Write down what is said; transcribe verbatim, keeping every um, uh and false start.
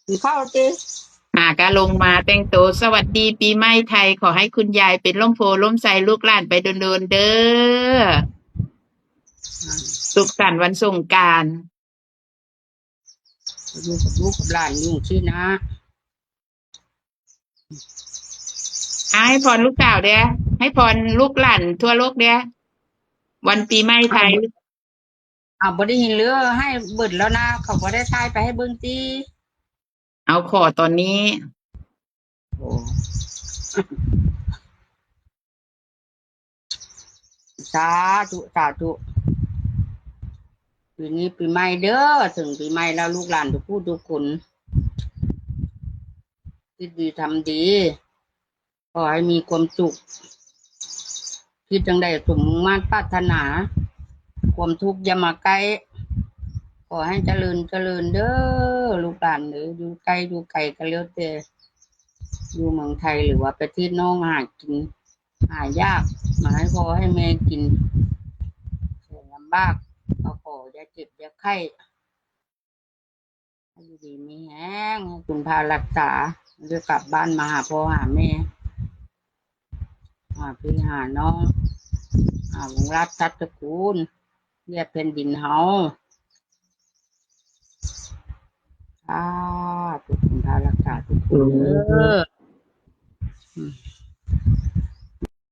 กินข้าวติ หากะลงมาแต่งตัวสวัสดีปีใหม่ไทย ขอให้คุณยายเป็นร่มโพธิ์ร่มไทรลูกหลานไปโดนๆเด้อ สุขสันต์วันสงกรานต์ อยู่กับลูกกับหลานอยู่ที่นะ ให้พรลูกสาวเด้อ ให้พรลูกหลานทั่วโลกเด้อ วันปีใหม่ไทย อ้าว บ่ได้ยินเลย ให้เบิดแล้วนะ เขาบ่ได้ถ่ายไปให้เบิ่งติ เอาขอตอนนี้ โอ้ สาธุ สาธุ ปีนี้ปีใหม่เด้อ ถึงปีใหม่แล้วลูกหลานทุกผู้ทุกคน คิดดีทำดี ขอให้มีความสุข คิดจั่งใดสมมุ่งมาดปรารถนา ความทุกข์อย่ามาใกล้ ขอให้เจริญเจริญเด้อ ลูกหลานเด้อ อยู่ใกล้อยู่ไกลก็แล้วแต่ อยู่เมืองไทยหรือว่าประเทศนอกหากิน หายาก มาให้พ่อให้แม่กิน ลำบาก ก็ขออย่าเจ็บอย่าไข้ ให้อยู่ดีมีแฮง ให้คุณพารักษา จะกลับบ้านมาหาพ่อหาแม่ หาพี่หาน้อง หาวงศ์ราชตระกูล เรียกแผ่นดินเฮา สาธุ คุณพารักษาทุกคนเด้อ